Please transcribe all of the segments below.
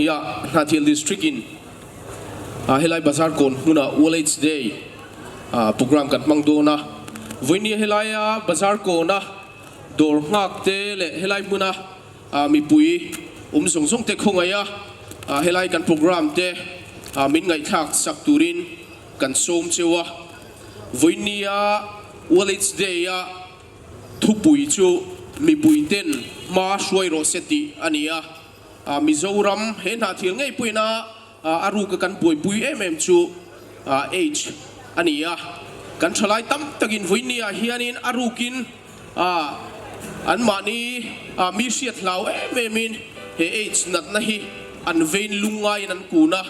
ah Hnahthial District in helai bazar kawn hmunah World Aids Day program kan hmang dawn a. Vawinia helaia bazar kawna dawr nghak te leh helai hmuna mipui awm zawng zawng te khawngaih a helai kan program te min ngaihthlak sak turin kan sawm cheu a. Vawinia World Aids Day a Thupui chu mipuiten hma hruai rawh se tih a ni a. Mizoram he hna thil ngei pawhin a a ruka kan buaipui em em chu H a ni a. Kan thalai tam takin vawinia hianin a rukin anmahni mi hriat hlau em emin he H natna hi an vein lungngaiin an kun a.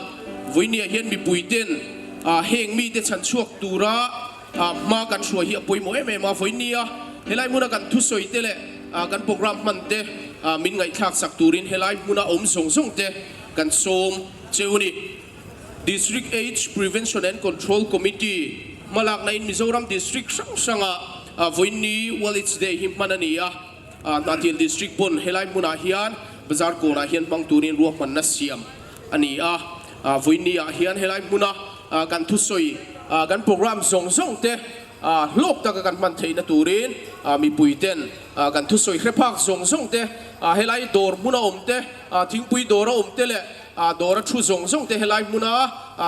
Vawinia hian mipuiten heng mite chhanchhuak tura Hma kan hruai hi a pawimawh em em a, vawiin nia helai hmuna kan thusawi te leh kan program hman te min ngaihthlak sak turin helai hmuna awm zawng zawng te kan sawm cheu a ni. District Aids Prevention and Control Committee hmalakna in Mizoram District hrang hranga vawiin ni World Aids Day hi hman a ni a, Hnahthial District pawn helai hmunah hian bazar kawnah hian hmang turin ruahmanna siam a ni a, vawiin ni ah hian helai hmuna kan thusawi kan program zawng zawng te hlawk taka kan hman theihna turin mipui ten kan thusawi hre phak zawng zawng te helai dawr hmuna awm te thingpui dawra awm te leh dawra thu zawng zawng te helai hmuna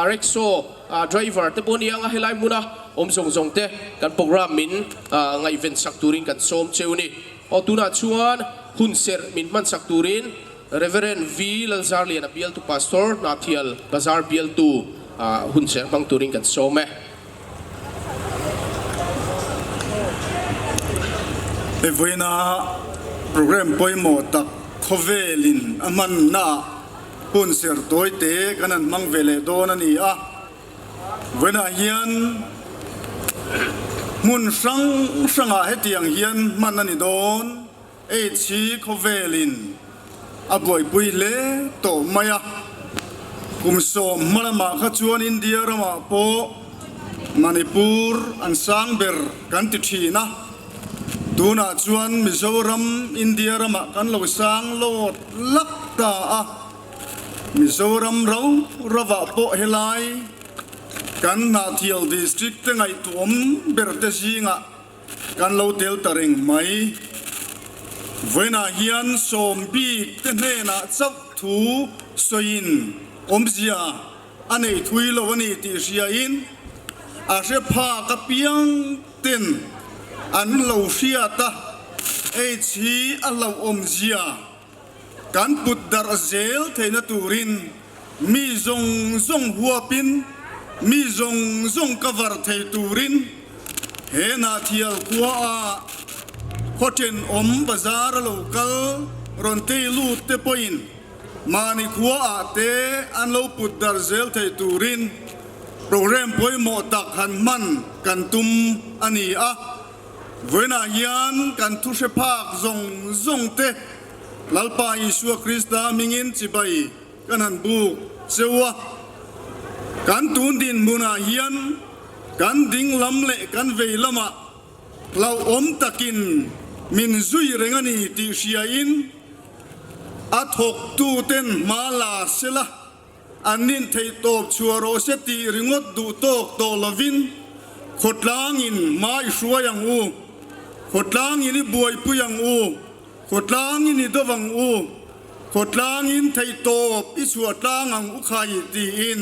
rickshaw driver te pawh nia anga helai hmuna awm zawng zawng te kan program min ngaihven sak turin kan sawm cheu a ni. Aw tunah chuan hun serh min hman sak turin Rev. V. Lalzarliana bialtu Pastor Hnathial Bazar bialtu hun serh hmang turin kan sawm e. He vawiina program pawimawh tak khawvelin a hmannaah hun serh tawi te kan han hmang ve leh dawn a ni a. Vawiinah hian hmun hrang hrangah hetiang hian hman a ni dawn. Aids hi khawvelin a buaipui hle tawh mai a, kum 10 hma lamah kha chuan India ramah pawh Manipur an sang ber kan ti thin a, tunah chuan Mizoram India ramah kan lo sang lawt lak ta a, Mizoram rau ravah pawh helai kan Hnahthial District te ngaihtuahawm ber te zingah Kan lo tel ta reng mai. Vawiinah hian sawm bik te hnenah chauh thu sawiin awmzia a nei thui lo a ni tih hriain a hre phak apiang ten an lo hriat a, Aids hi a hlauhawmzia kan put darh zel theihna turin mi zawng zawng huapin mi zawng zawng cover thei turin he Hnahthial khua ah khawthenawm bazar a lo kal rawn tei lut te pawhin mahni khua ah te an lo put darh zel thei turin program pawimawh tak han hman kan tum a ni a. Vawiinah hian kan thu hre phak zawng zawng te Lalpa Isua Krista hmingin chibai kan han buk cheu a. Kan tun dinhmunah hian kan ding lam leh kan vei lamah hlauhawm takin min zui reng a ni tih hriain a thawktuten hma la sela. An nin theih tawp chhuah rawh se tih ringawt duh tawk tawh lovin khawtlangin hma i hruai ang u, khawtlangin i buaipui ang u, khawtlangin i dawv ang u, khawtlangin theih tawp i chhuah tlang ang u khai tiin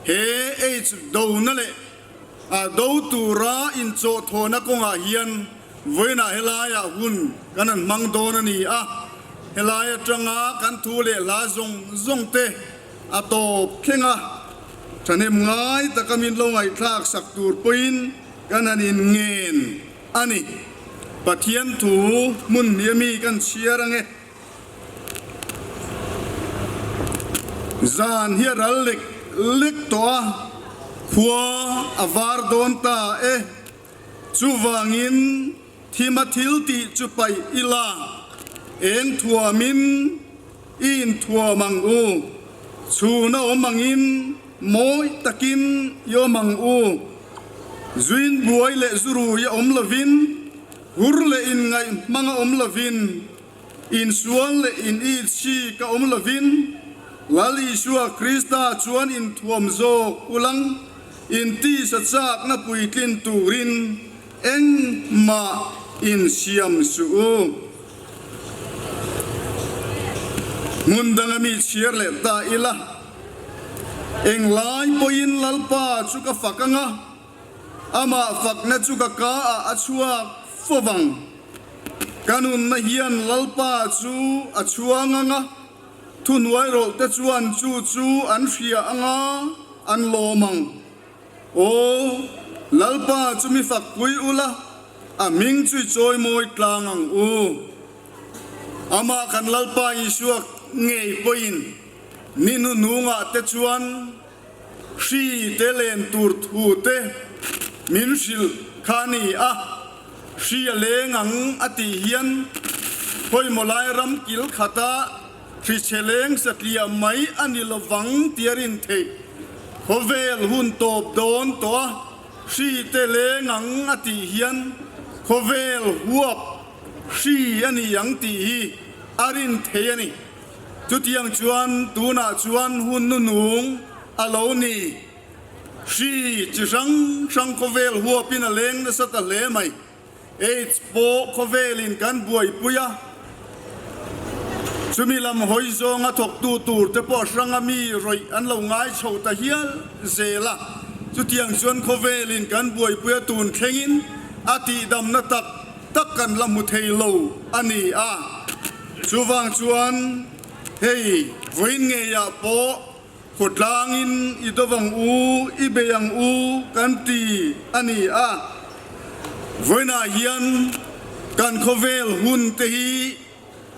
he Aids dona leh a do tura inchawhthawhna kawngah hian vawiinah helaiah hun kan han hmang dawn a ni a. Helai atanga kan thu leh hla zawng zawng te a tawp thleng a, thahnem ngai taka min lo ngaihthlak sak tur pawhin kan han inngen a ni. Pathian thu hmun hnih ami kan chhiar ange. Zan hi a ral lek lek tawh a, khua a var dawn ta e. Chuvangin thima thil tih chu paih ila, eng thuamin i inthuam ang u, chhun a awm angin mawi takin i awm ang u, zuin buai leh zurui a awm lovin, hur leh inngaih hmang a awm lovin, insual leh in itchik a awm lovin. Lal Isua Krista chuan inthuam zawk ulang intisa chakna puitlin turin engmah insiam suh u. Hmun danga mi chhiar leh ta ila, Englai pawhin Lalpa chu ka fak anga, Amah fakna chu ka ka ah a chhuak fo vang. Ka nunna hian Lalpa chu a chhuang anga, thuhnuai rawlhte chuan chu chu an hria anga an lawm ang. Aw, Lalpa chu mi fakpui ula, a hming chu i chawimawi tlang ang u. Amah kan Lalpa Isua ngei pawhin ni hnuhnungah te chuan hri te len tur thu te min hrilh kha a ni a, hri a leng ang a tih hian pawimawh lai ram kil khata hri chhe leng satliah mai a ni lovang tia rin theih. Khawvel hun tawp dawn tawh a, hri te leng ang a tih hian khawvel huap hri a ni ang tih hi a rin theih a ni. Chutiang chuan tunah chuan hun nunung a lo ni. Hri chi hrang hrang khawvel huapin a leng nasa ta hle mai. Aids pawh khawvelin kan buaipui a, chumi lam hawi zawnga thawktu tur te pawh hranga mi rawih an lo ngai chho ta hial zel a. Chutiang chuan khawvelin kan buaipui a tun thlengin a tihdamna tak tak kan la hmu thei lo a ni a. Chuvang chuan hei vawiin ngeiah pawh khawtlangin i dawvang u, i bei ang u kan ti a ni a. Vawiinah hian kan khawvel hun te hi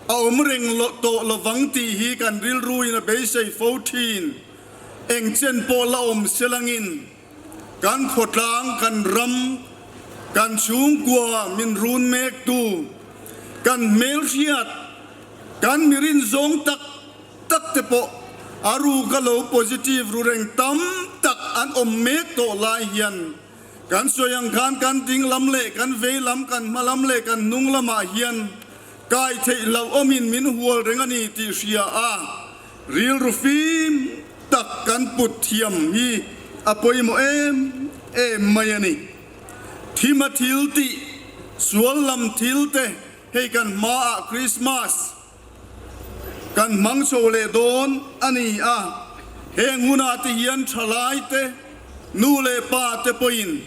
a awm reng tawh lovang tih hi kan rilruin a beisei fo thin. Eng chen pawh la awm selangin Kan khawtlang, kan ram, kan chhungkua min run mektu, kan hmelhriat, kan mirin zawng tak tak te pawh a ruka lo positive ru reng tam tak an awm mek tawh lai hian kan sawi ang khan kan ding lam leh kan vei lam, kan hma lam leh kan hnung lamah hian kai theih loh awmin min hual reng a ni tih hria a. Rilru fim tak kan put thiam hi a pawimawh em em mai a ni. Thima thil tih, sual lam thil te hei kan hmaah Krismas kan hmang chho leh dawn a ni a, heng hunah te hian thalai te, nu leh pa te pawhin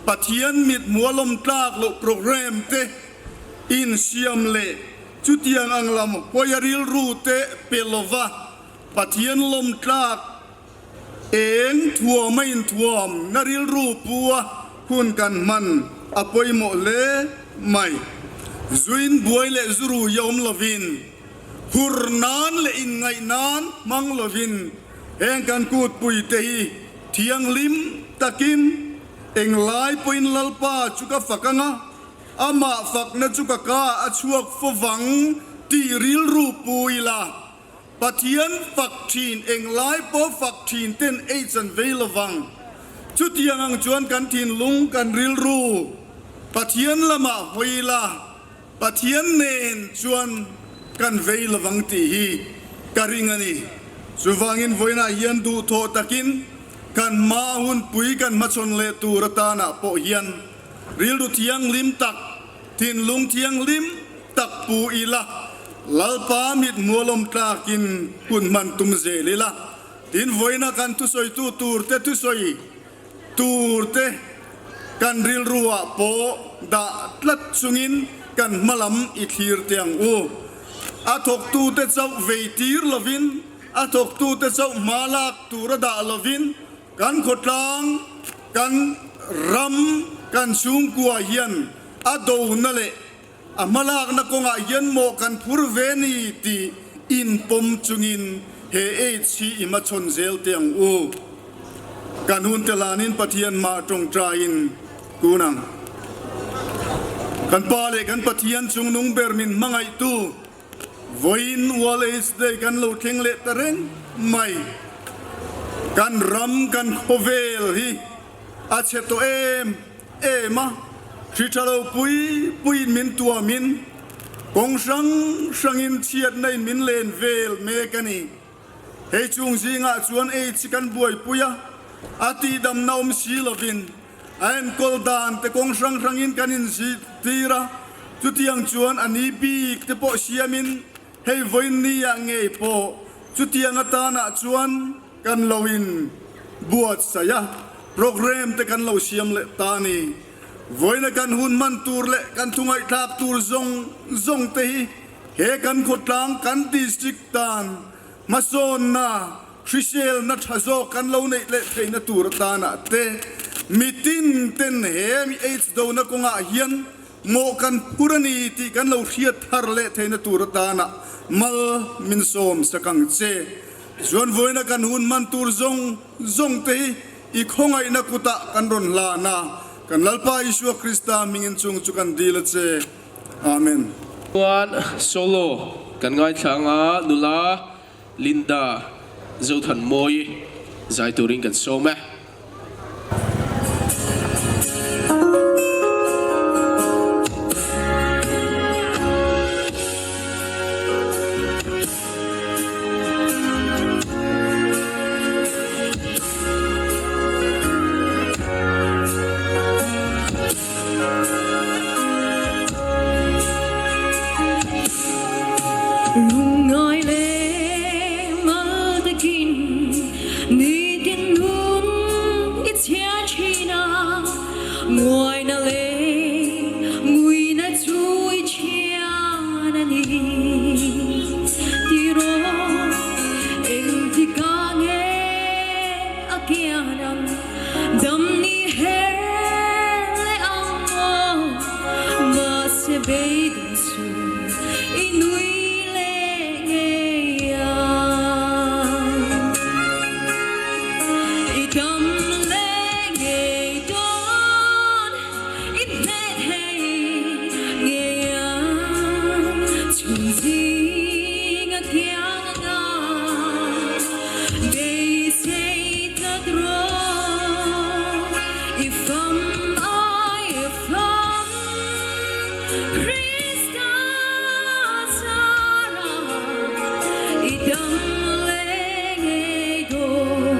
Pathian mit mualawm tlak loh program te insiam leh chutiang ang lam hawi a rilru te pe lova Pathian lawm tlak eng thuam a inthuam na rilru pu a hun kan hman a pawimawh hle mai. Zuin buai leh zurui a awm lovin, hur nan leh inngaih nan hmang lovin heng kan kutpui te hi Thianghlim takin englai pawhin Lalpa chu ka fak anga, amah fakna chu ka ka a chhuak fo vang tih rilru pu ila, Pathian fak thin englai pawh fak thin ten ei chan vei lovang. Chutiang ang chuan kan thinlung kan rilru Pathian lamah hawi ila, Pathian nen chuan kan vei lovang tih hi ka ring a ni. Chuvangin vawiinah hian duhthawh takin kan hma hunpui kan hmachhawn leh tur atanah pawh hian rilru thianghlim tak, thinlung thianghlim tak pu ila, Lalpa mit mualawm tlakin hun hman tum zel ila. Tin, vawiina kan thusawitu turte thusawi Turte kan rilruah pawh dah tlat chungin kan hmalam i thlir teh ang u. A thawktute chauh vei tir lovin, a thawktute chauh hma lak tura dah lovin kan khawtlang, kan ram, kan chhungkua hian a dona leh a hmalakna kawngah hian mawh kan phur ve ni tih inpawm chungin he AIDS hi i hmachhawn zel teh ang u. Kan hun te hlanin Pathian mah tawngtaiin kun ang. Kan Pa leh kan Pathian chungnung ber min hmangaihtu vawiin World AIDS Day kan lo thleng leh ta reng mai. Kan ram kan khawvel hi a chhe tawh em em a, hri tha lo pui puiin min tuamin kawng hrang hrangin chhiatna in min len vel mek a ni. Hei chung zingah chuan AIDS hi kan buaipui a, a tihdamna awm si lovin a enkawl dan te kawng hrang hrangin kan inzirtir a, chutiang chuan a ni bik te pawh siamin hei vawiin niah ngei pawh chutiang atanah chuan kan lo in buatsaih a, programme te kan lo siam leh ta a ni. Vawiina kan hun hman tur leh kan thu ngaihthlak tur zawng zawng te hi he kan khawtlang kan district tan hmasawnna hriselna tha zawk kan lo neih leh theihna tur atanah te mitin ten he mi AIDS dona kawngah hian mawh kan phur a ni tih kan lo hriat thar leh theihna tur atanah mal min sawm sak ang che. Chuan vawiina kan hun hman tur zawng zawng te hi I khawngaihna kutah kan rawn hlan a, kan Lalpa Isua Krista hmingin chung chu kan dil a che. Amen. Chuan solo kan ngaithla anga nula Linda Zothanmawii zai turin kan sawm e. Lungngai leh mal takin nitin nun i chhia thin a, nguaina leh nguina chu i chhian a ni. Tiraw engtikah nge a kian ang dam ni her leh ang maw mahse beidawng chu i nui leh ngei ang i dam leh ngei dawn i hneh thei ngei ang chhun zing a kiang anga Beisei tlat rawh i fam ai fam Krista chara i dam leh ngei dawn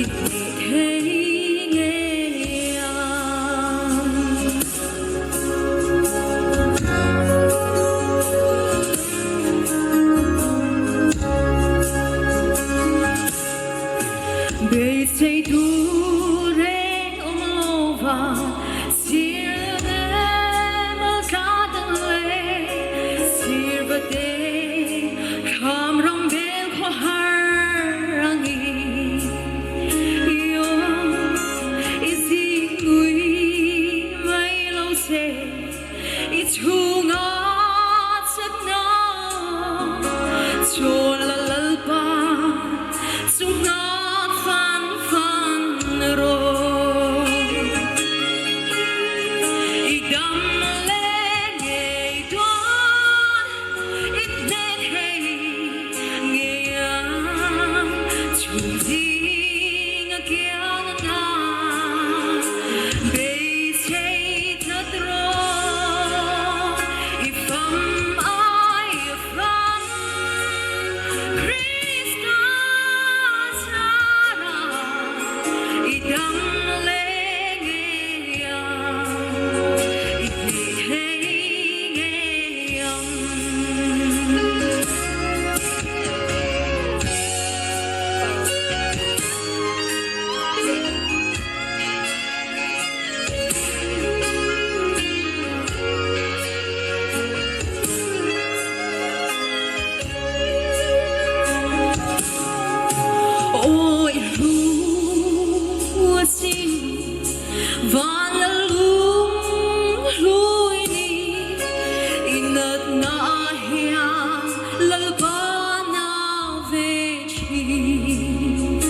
i hneh thei ngei ang. Beisei tur reng awm lo va, sir nem a tla dang leh, sir va te kham ram vel khaw har angin i awm i zing ngui mai lo che. I chhunga chakna chawl la Lalpa chu nghak fan fan rawh. I dam leh ngei dawn i hnek hei ngei ang chhung zing a kiang anga Beisei tlat rawh i fam ai fam Krista chara i dam leh ngei ang i hneh thei ngei ang. Awi hlu sin van la lung hlui ni i natna hian Lalpa nau ve thin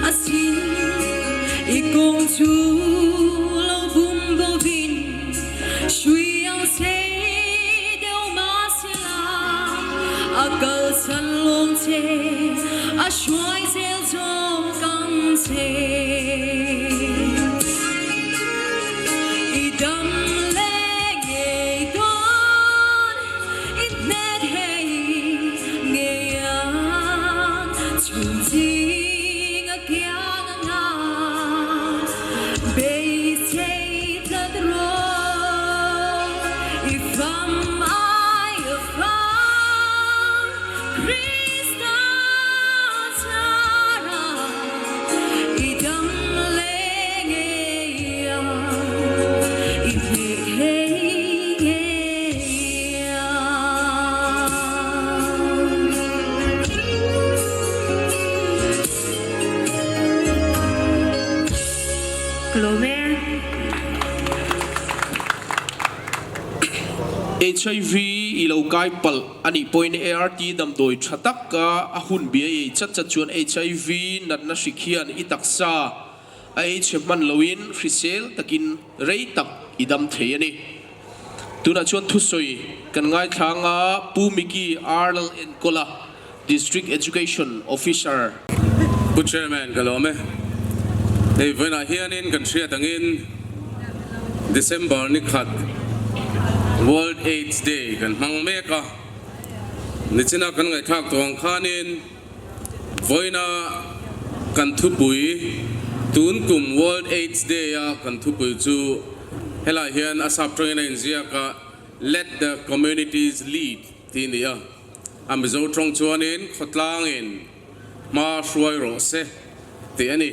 a sin i kawng chu lo bum bovin hrui ang sei deuh mahsela a kalsan lawng che a hruai zel zawk ang che. I dam leh ngei dawn i hnet hei ngei ang. Chhun zing a kiang anga beisei tlat rawh i fam ai a fam Krista chhara i dam leh ngei ang i hneh thei ngei ang. Ka lawm e. HIV i lo kai palh a nih pawhin ART damdawi tha tak a hun bia i ei chat chat chuan HIV natna hrik hian i taksa a ei chhe hman loin hrisel takin rei tak i dam thei a ni. Tunah chuan thusawi kan ngaithla anga Pu Mickey Arnold Enkawla, District Education Officer. Pu Chairman ka lawm e. Hei vawiinah hianin kan hriat angin December ni khat World AIDS Day kan hmang mek a. Nichina kan ngaihthlak tawh ang khanin vawiina kan thupui tun kum World AIDS Day a kan thupui chu helaiah hian a sap tawngin a inziak a Let the Communities Lead tih a ni a. A Mizo tawng chuanin khawtlangin hma hruai rawh se tih a ni.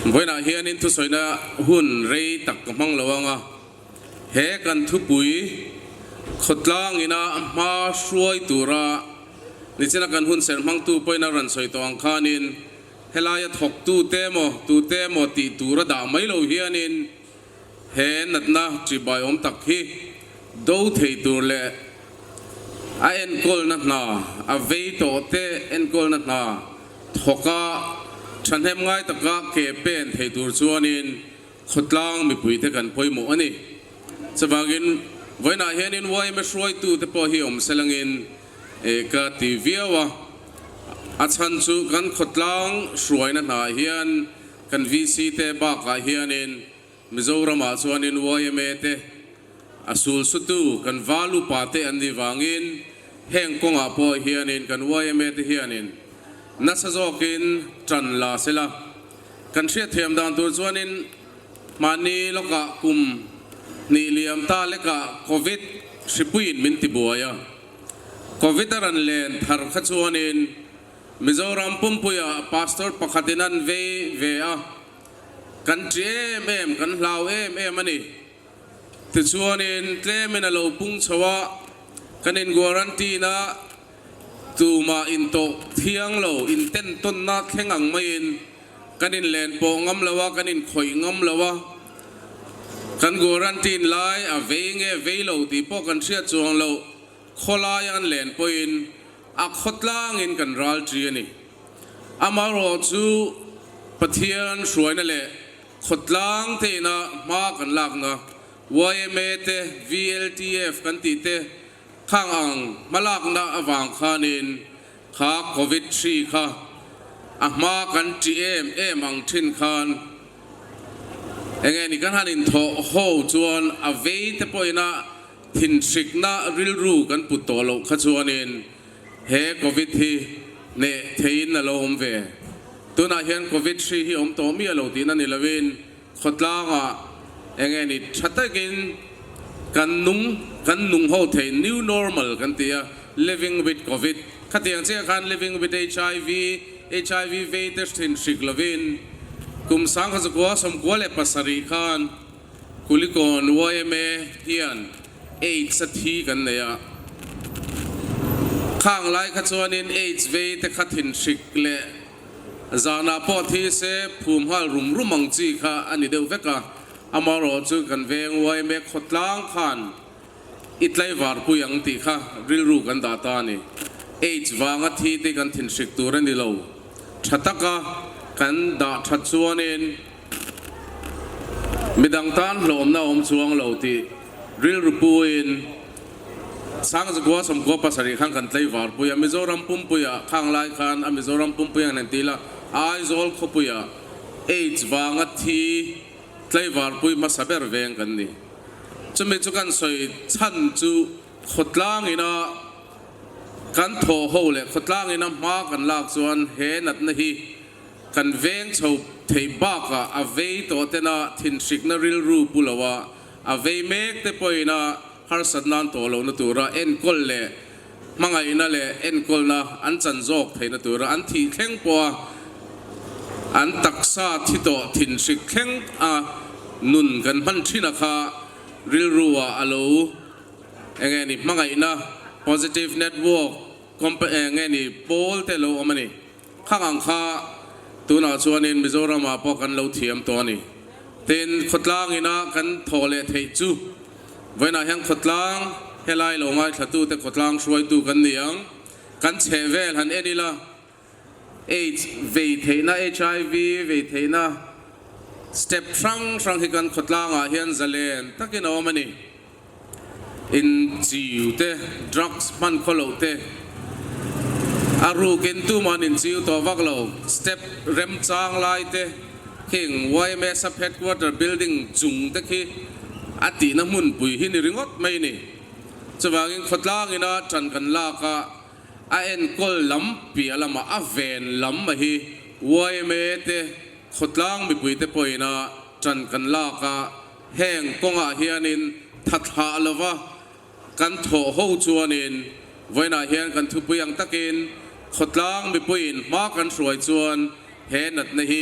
Vawiinah hianin thusawina hun rei tak ka hmang lo ang a, he kan thupui khawtlangina hma hruai tura nichina kan hun serh hmangtu pawhin a rawn sawi tawh ang khanin helaia thawktu te emaw tute emaw tih tura dah mai lo hianin He natna ṭihbai awm tak hi do thei tur leh a enkawlna hna, a vei tawh te enkawlna hna thawka ṭhahnem ngai taka ke pen thei tur chuanin khawtlang mipuite kan pawimawh a ni. Chuvangin vawiinah hianin yma hruaitute pawh hi awm selangin ka ti viau a, a chhan chu kan khawtlang hruaina hnaah hian Kan VC te bakah hianin Mizoramah chuanin yma te a sul sutu kan val upa te an nih vangin heng kawngah pawh hianin kan yma te hianin nasa zawkin tan la sela. Kan hriatthiam dan tur chuanin mahni lawkah kum hnih liam ta lekah Covid hripuiin min tibuai a. Covid a rawn len thar kha chuanin Mizoram pumpuiah Pastor pakhatin an vei ve a, kan ṭi em em, kan hlau em em a ni. Tichuanin tlemin a lo pung chho a, kan in guarantee na tumah intawh thiang lo, intentawnna thleng ang maiin kan inlen pawh ngam lo a, kan inkhawih ngam lo a, kan guarantee lai a vei nge vei lo tih pawh kan hriat chuang lo, khawlai an len pawhin A khawtlangin kan ral ṭi a ni. Amaherawh chu Pathian hruaina leh khawtlang teina hma kan lakna yma te, VLTF kan tih te khang ang hmalakna avang khanin kha Covid hri kha a hma kan ṭi em em ang ṭhin khan enge ni kan han inthawh ho chuan a vei te pawhin a Thinhrikna rilru kan put tawh loh kha chuanin he Covid hi hneh theiin a lo awm ve. Tunah hian Covid hri hi awm tawh miah lo tihna ni loin khawtlangah eng nge ni tha takin kan nung kan nung ho thei new normal kan ti a, living with Covid. Khatiang chiah khan living with HIV, HIV vei te thinhrik lovin kum 1997 khan Kulikawn yma hian AIDS a thi kan nei a, khang lai kha chuanin AIDS vei te kha thinhrik leh zanah pawh thi se phum nghal rum rum ang chi kha a ni deuh vek a, amaherawh chu kan veng yma khawtlang khan i tlaivar pui ang tih kha rilru kan dah ta a ni. AIDS vanga thi te kan thinhrik tur a ni lo, tha taka kan dah that chuanin, Midang tan hlawmna awm chuang lo tih rilru puiin Sangzakua 97 khan kan tlaivar pui a, Mizoram pumpuiah khang lai khan a Mizoram pumpuiah an entir a, Aizawl khawpuiah AIDS vanga thi tlaivar pui hmasa ber veng kan ni. Chumi chu kan sawi chhan chu khawtlang ina. Kan thawh ho leh khawtlangin a hma kan lak chuan he natna hi kan veng chho thei bakah a vei tawh tena thinhrikna rilru pu loa a vei mek te pawhin a harsat nan tawh lohna tura enkawl leh hmangaihna leh enkawlna an chan zawk theihna tura an thih thleng pawha an taksa thi tawh thinhrik thleng a nun kan hman thin a kha rilru ah a lo eng nge ni hmangaihna positive network compa eng nge ni pawl te lo awm a ni. Khang ang kha tunah chuanin Mizoram ah pawh kan lo thiam tawh a ni. Tin, khawtlang ina kan thawh leh theih chu vawiinah hian khawtlang helai lo ngaithlatute khawtlang hruaitu kan ni ang. Kan chheh vel han en ila AIDS vei theihna, HIV vei theihna step hrang hrang hi kan khawtlangah hian zalen takin a awm a ni. Inchiu te, drugs hman khaw loh te, a rukin tuman inchiu tawh vak lo. Step remchang lai te, khing yma Sub Headquarter building chung te khi a tihna hmunpui hi ni ringawt mai ni. Chuvangin khawtlang ina ṭan kan lak a, a enkawl lam piah lamah a ven lam a hi yma te, khawtlang mipuite pawhina ṭan kan lak a, Heng kawngah hianin tha thlah lova kan thawh ho chuanin vawiinah hian kan thupui ang takin khawtlang mipuiin hma kan hruai chuan he natna hi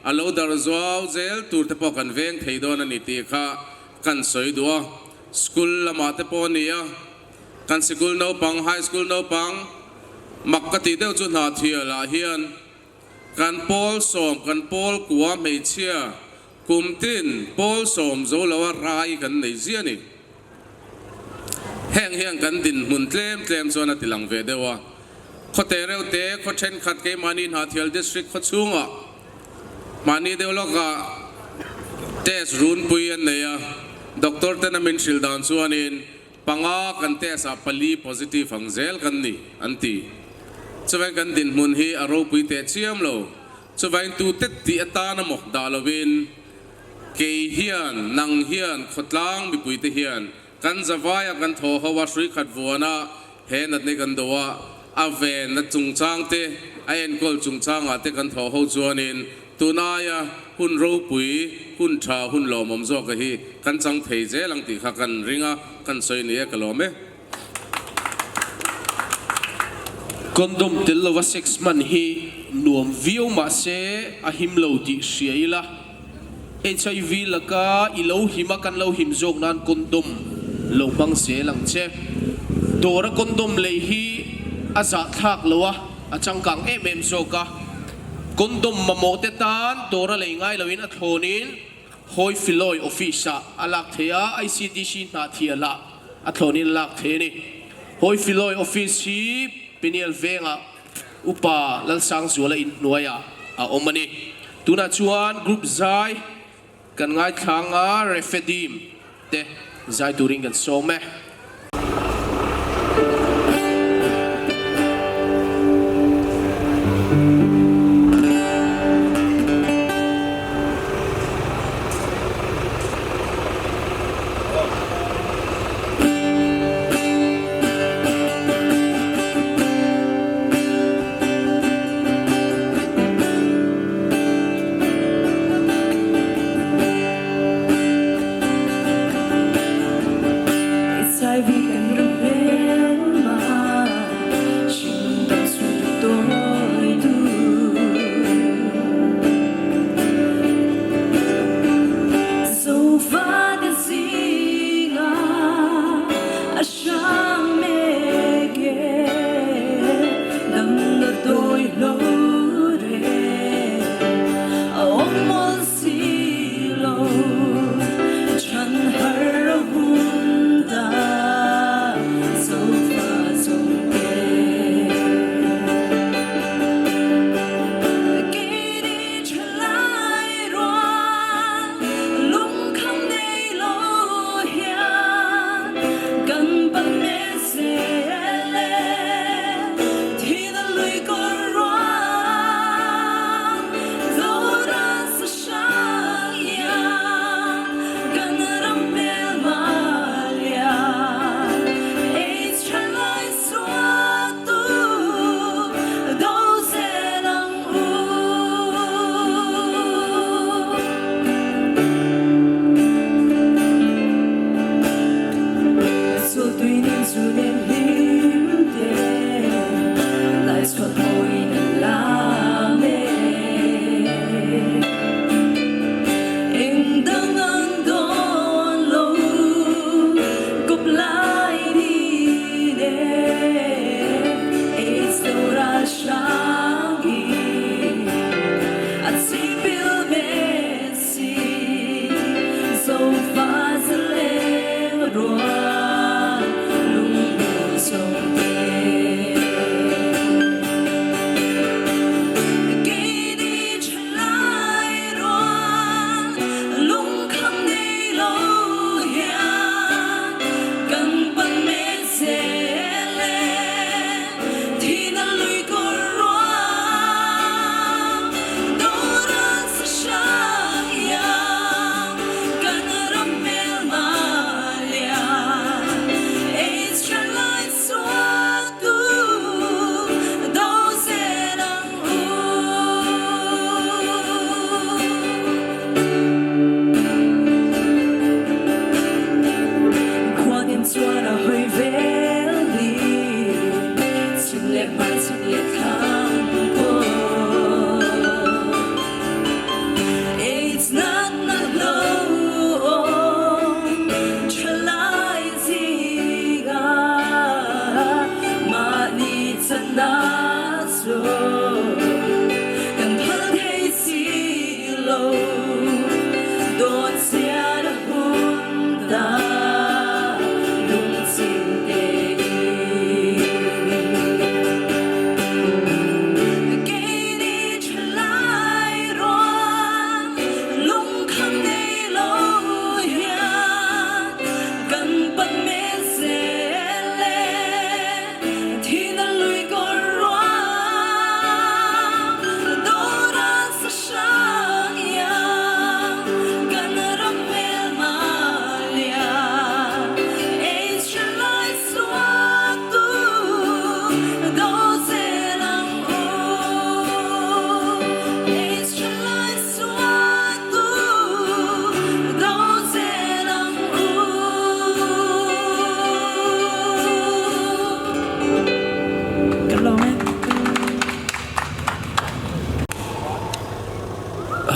a lo darh zuau zel tur te pawh kan veng thei dawn a ni tih kha kan sawi duh a. School lamah te pawh a ni a, kan sikul naupang, high school naupang mak ka tih deuh chu Hnahthialah hian Kan pawl sawm, kan pawl kua hmeichhia kum tin pawl sawm zo loa rai kan nei zia ni. Heng hian kan dinhmun tlem tlem chuan a ti lang ve deuh a. Khawte reuh te, khaw thenkhat keimahni Hnahthial District khaw chhungah mahni deuh lawkah test runpui an nei a, doctor ten a min hrilh dan chuanin Panga kan test ah pali positive ang zel kan ni, an ti. Chuvain kan dinhmun hi a ropui teh chiam lo. Chuvain tute tih atan a mawk dah lovin kei hian, nang hian, khawtlang mipuite hian kan zavaia kan thaw ho a hrui khat vuana he natna kan do a, a venna chungchang te, a enkawl chungchangah te kan thaw ho chuanin Tun aia hun ropui, hun tha, hun lawmawm zawka hi kan chang thei zel ang tih kha kan ring a, kan sawi ni e, ka lawm e. Condom tel lova sex hman hi nuam viau mahse a him lo tih hria ila, HIV laka i lo him a kan lo him zawk nan condom lo hmang zel ang che. Dawra condom lei hi a zahthlak lo a, a changkang em em zawk a. Condom mamawh te tan dawr a lei ngai loin a thlawnin Hawi Filawi Office ah a lak thei a, ICDC Hnahthialah a thlawnin a lak thei a ni. Hawi Filawi Office hi Peniel Vengah Upa Lalsangzuala inhnuaiah a awm a ni. Tunah chuan Group zai kan ngaithlang a, Refedim te zai turin kan sawm e.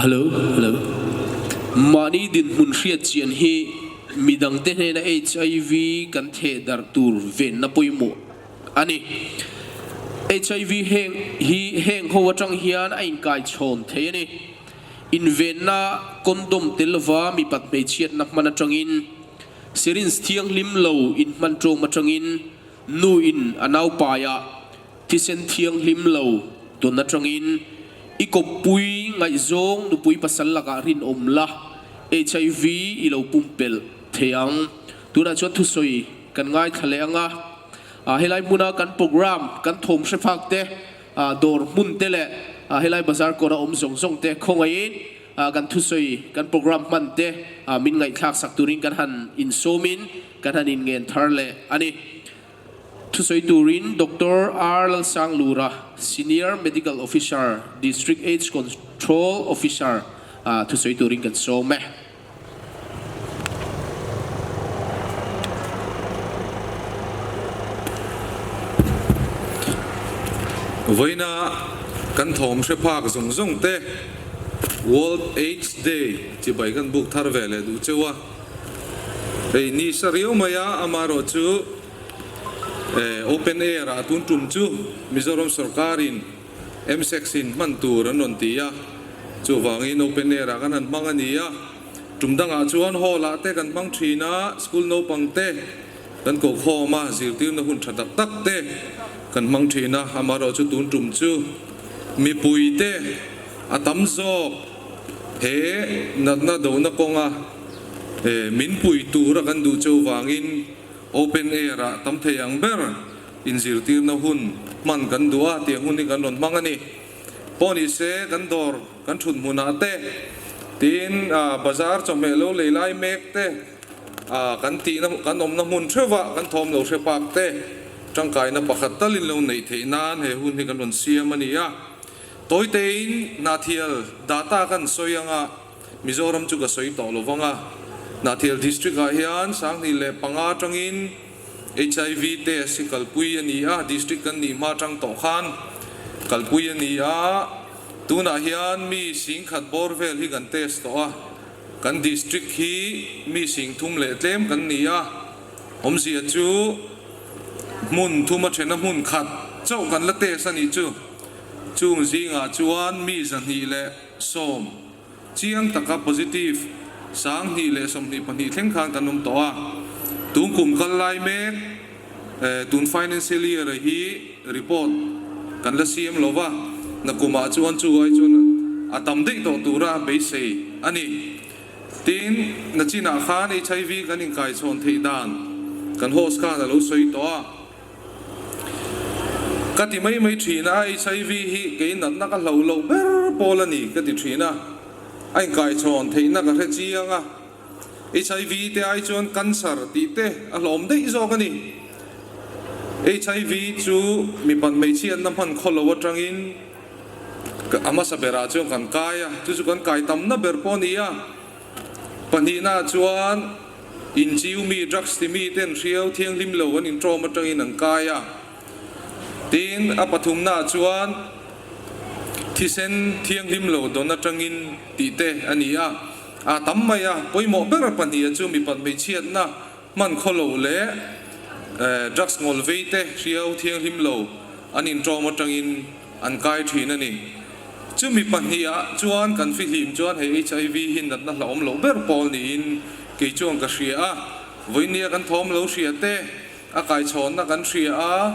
Hello hello. Mahni dinhmun hriat chian hi midangte hnena HIV kan theh darh tur venna pawimawh a ni. HIV heng hi heng ho atang hian a inkai chhawn thei a ni. Invenna condom tel lova mipat hmeichhiatna hman atangin, syringe thianghlim lo inhman tawm atangin nu in a naupaiah Thisen thianghlim lo tawn atangin i kawppui ngaihzawng nupui pasal lakah rinawm la, HIV i lo pumpelh thei ang. Tunah chuan thusawi kan ngaithla leh ang a, helai hmuna kan program kan thawm hre phak te, dawr hmun te leh helai bazar kawra awm zawng zawng te khawngaihin kan thusawi kan program hman te min ngaihthlak sak turin kan han insawmin kan han inngen thar leh a ni. Thusawi turin Doctor R Lalsanglura, Senior Medical Officer, District AIDS Control Officer thusawi turin kan sawm e. Vawiina kan thawm hre phak zawng zawng te World AIDS Day chibai kan buk thar ve leh duh cheu a. Hei ni sa riau mai a, amaherawh chu open air ah tun tum chu Mizoram sorkarin MSEC in hman tur an rawn ti a, chuvangin open air ah kan han hmang a ni a, tum dangah chuan hall ah te kan hmang thin a, school naupang te kan kokhawm a, zirtirna hun tha tak tak te kan hmang thin a, amaherawh chu tun tum chu mipui te a tam zawk he natna dohna kawnga Min pui tura kan duh cheu vangin open air ah tam thei ang ber inzirtirna hun hman kan duh a, tiang hun hi kan rawn hmang a ni. Pawh ni se kan dawr kan thut hmunah te, tin bazar chawhmeh lo lei lai mek te, kan tihna kan awmna hmun theuhah kan thawm lo hre pak te tangkaina pakhat talin lo neih theih nan he hun hi kan rawn siam a ni a. Tawitein Hnathial data kan sawi anga Mizoram chu ka sawi tawh lo vang a, Hnahthial District ah hian 2005 atangin HIV test hi kalpui a ni a, District kan nih hma atang tawh khan kalpui a ni a, tunah hian mi 10,000 bawr vel hi kan test tawh a, kan District hi mi 30,000 leh tlem kan ni a, awmzia chu hmun thuma thena hmun khat chauh kan la test a nih chu, chung zingah chuan mi 210 Chiang taka positive 2022 thleng khan kan awm tawh a, tun kum kal lai mek tun financial year hi report kan la siam lo va, nakumah chuan chu ai chuan a tam daih tawh tura beisei a ni. Tin, nachinah khan HIV kan inkaichhawn theih dan kan host khan a lo sawi tawh a. Ka ti mai mai thin a, HIV hi kei natna ka hloh loh ber pawl a ni ka ti thin a, a inkaichhawn theihna ka hre chiang a, HIV te ai chuan cancer tih te a hlawm daih zawk a ni. HIV chu mipat hmeichhiatna hman khaw lo atangin a hmasa berah chuan kan kai a, chu chu kan kai tamna ber pawh a ni a. Pahnihna chuan inchiu mi, drugs ti mi ten hriau thianghlim lo an intawm atangin an kai a. Tin, a pathumna chuan thisen thianghlim lo dawn atangin tih te a ni a. A tam mai a, pawimawh ber pahniha chu mipat hmeichhiatna hman khaw lo leh drugs ngawl vei te hriau thianghlim lo an intawm atangin an kai thin a ni. Chumi pahniha chuan kan fihlim chuan hei HIV hi natna hlauhawm loh ber pawl niin kei chuan ka hria a. Vawinia kan thawm lo hria te, a kaichhawnna kan hria a,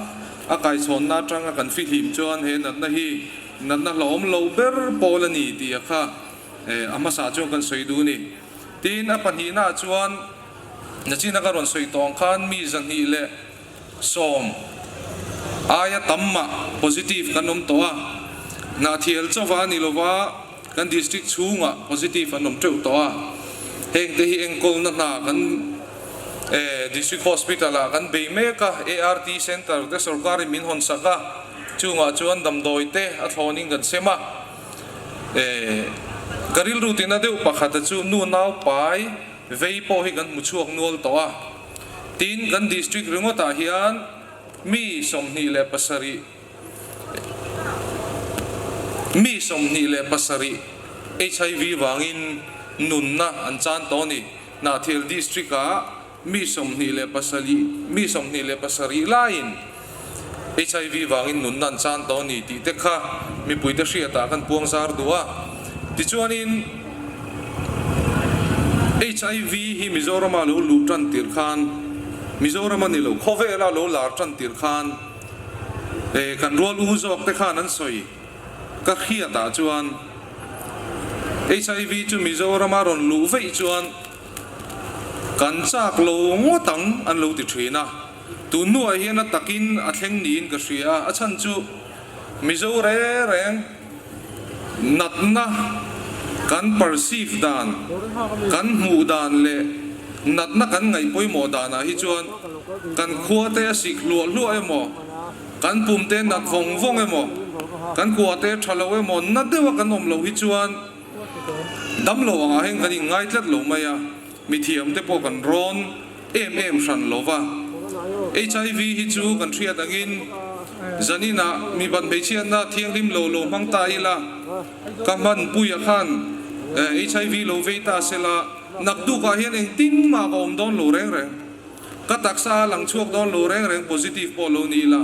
a kaichhawnna atanga kan fihlim chuan he natna hi natna hlauhawm loh ber pawl a ni tih a kha a hmasa chuan kan sawi duh a ni. Tin, a pahnihnaah chuan nachina ka rawn sawi tawh ang khan mi 210 aia tam mah positive kan awm tawh a, Hnahthial chauha a ni lova kan district chhungah positive an awm teuh tawh a, hengte hi enkawlna hna kan district hospital ah kan bei mek a, ART center te sorkarin min hawn sak a, chungah chuan damdawi te a thlawnin kan sem a, ka rilru tina deuh pakhata chu nu nau pai vei pawh hi kan hmu chhuak nual tawh a. Tin, kan district ringawtah hian mi 27 mi 27 HIV vangin nunna an chan tawh a ni. Hnahthial District ah mi 27 mi 27 laiin HIV vangin nunna an chan tawh a ni tih te kha mipuite hriatah kan puang zar duh a. Tichuanin HIV hi Mizorama lo luh tan tir khan, Mizoram a ni lo, khawvela lo lar tan tir khan kan rual u zawk te khan an sawi. Ka hriatah chuan HIV chu Mizorama rawn luh veih chuan kan chak lo ngawt ang an lo ti thin a. Tun hnuah hian a takin a thleng niin ka hria a, a chhan chu Mizo reng reng natna kan perceive dan, kan hmuh dan leh natna kan ngaih pawimawh danah hi chuan kan khua te a sik hluah hluah emaw, Kan pum te nat vawng vawng emaw, kan kua te tha lo emaw, na deuha kan awm loh hi chuan dam lo angah hian kan inngai tlat lo mai a, mithiam te pawh kan rawn em em hran lo va. HIV hi chu kan hriat angin zaninah mi ban hmeichhiatna thianghlim lo lo hmang ta ila, ka hmanpuia khan HIV lo vei ta sela, naktukah hian engtin mah ka awm dawn lo reng reng. Ka taksa a lang chhuak dawn lo reng reng positive pawh lo ni ila.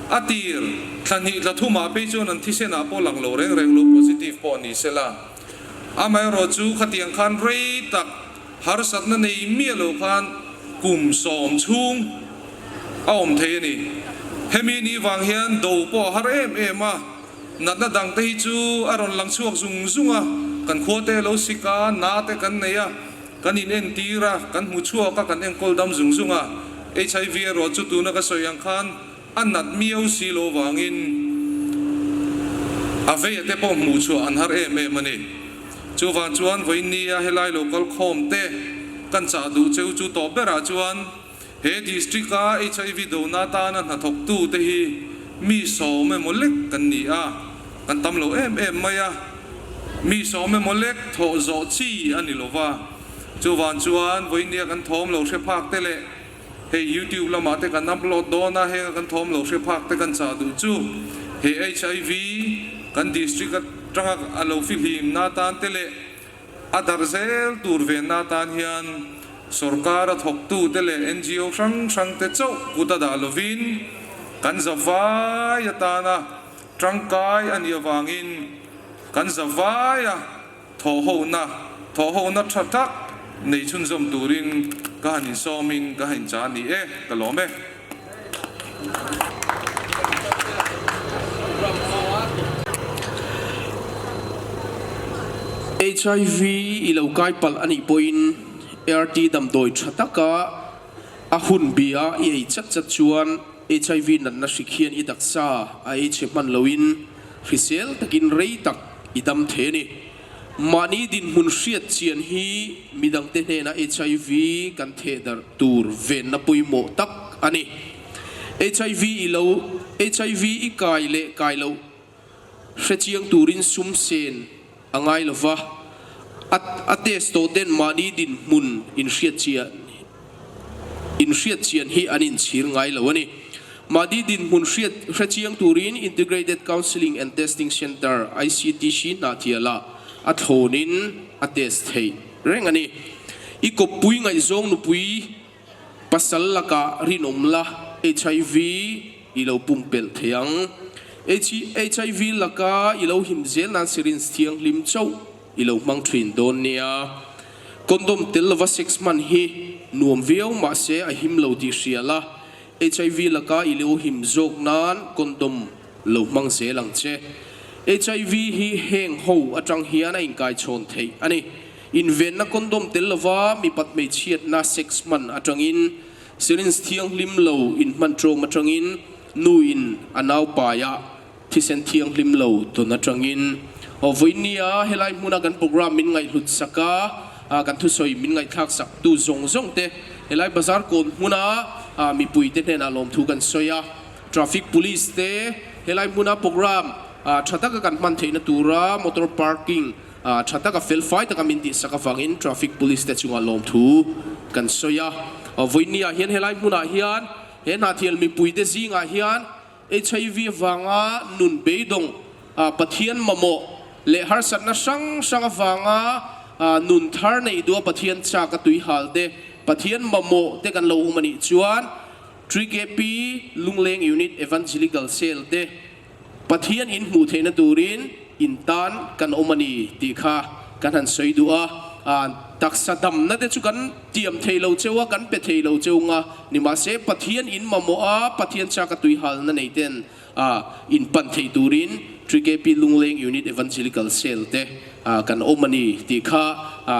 A tir, thla hnih thla thumah phei chuan an thisenah pawh lang lo reng reng lo positive pawh ni sela. Amaherawh chu khatiang khan rei tak harsatna nei miah lo khan kum sawm chhung a awm thei a ni. Hemi ni vang hian do pawh a har em em a, natna dangte hi chu a rawn lang chhuak zung zung a, kan khua te lo sik a, na te kan nei a, Kan in entir a, kan hmu chhuak a, kan enkawl dam zung zung a. HIV erawh chu tuna ka sawi ang khan a nat miau si lo vangin a vei a te pawh hmuh chhuah an har em em a ni. Chuvang chuan vawiin nia helai lo kal khawm te kan chah duh cheu chu tawp berah chuan he district a HIV dona atana hnathawktu te hi mi sawm emaw lek kan ni a, kan tam lo em em mai a, mi sawm emaw lek thawh zawh chi a ni lo va, chuvan chuan vawinia kan thawm lo hre phak te leh hei YouTube lamah te kan upload dawn a, henga kan thawm lo hre phak te kan chah duh chu he HIV kan district atanga a lo fihlim na atan te leh A darh zel tur venna atan hian sorkar a thawktute leh ngo hrang hrangte chauh kut a dah lovin kan zavai atana tangkai a nih avangin kan zavaia thawhhona thawhhona tha tak nei chhunzawm turin ka han insawmin ka han incha a ni e, ka lawm e. HIV i lo kai palh a nih pawhin ART damdawi tha taka a hun bia i ei chat chat chuan HIV natna hrik hian i taksa a ei chhe hman loin hrisel takin rei tak i dam thei a ni. Mahni dinhmun hriat chian hi midangte hnena HIV kan thehdarh tur venna pawimawh tak a ni. HIV i lo HIV i kai leh kai loh hre chiang turin sum sen a ngai lo va, a a test tawh ten mahni dinhmun inhriat chian inhriat chian hi an inchhir ngai lo a ni. Mahni dinhmun hriat hre chiang turin Integrated Counselling and Testing Centre, ICTC, Hnahthialah a thlawnin a test theih reng a ni. I kawppui ngaihzawng nupui pasal lakah rinawm la HIV i lo pumpelh thei ang. HIV laka i lo him zel nan syringe thianghlim chauh i lo hmang thin dawn nia. Condom tel lova sex hman hi nuam viau mahse a him lo tih hria la. HIV laka i lo him zawk nan condom lo hmang zel ang che. HIV hi heng ho atang hian a inkai chhawn theih a ni. Invenna condom tel lova mipat hmeichhiatna sex hman atangin, syringe thianghlim lo inhman tawm atangin, nu in a nau paiah thisen thianghlim lo tawn atangin. Aw vawinia helai hmuna kan program min ngaihhlut sak a, kan thusawi min ngaihthlak sak tu zawng zawng te helai bazar kawn hmuna mipui te hnenah lawmthu kan sawi a. Traffic Police te helai hmuna program tha taka kan hman theihna tura motor parking tha taka felfai taka min tihsak avangin Traffic Police te chungah lawmthu kan sawi a. Vawinia hian helai hmunah hian he hnahthial mipui te zingah hian HIV vanga nun beidawng Pathian mamawh. leh harsatna hrang hrang avanga nun thar neih duha Pathian chak a tuihal te, Pathian mamawh te kan lo awm a nih chuan TKP Lungleng Unit Evangelical Cell te Pathian in hmuh theihna turin in tan kan awm a ni tih kha kan han sawi duh a. Taksa damna te chu kan tiam thei lo cheu a, kan pe thei lo cheu nga nimahse Pathian in mamawh a, Pathian chak a tuihalna nei ten in pan thei turin TKP Lungleng Unit Evangelical Cell te kan awm a ni tih kha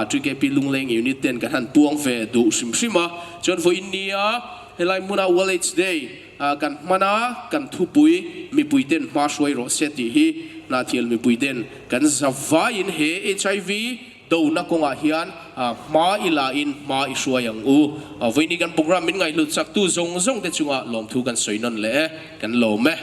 TKP Lungleng Unit ten kan han puang ve duh hrim hrim a. Chuan vawiin nia helai hmuna World Aids Day kan hman a, kan thupui mipui ten hma hruai rawh se tih hi Hnahthial mipui ten kan zavaiin he HIV Dona kawngah hian hma i la in hma i hruai ang u. Vawiini kan program min ngaihhlut chaktu zawng zawng te chungah lawmthu kan sawi nawn leh e, kan lawm e.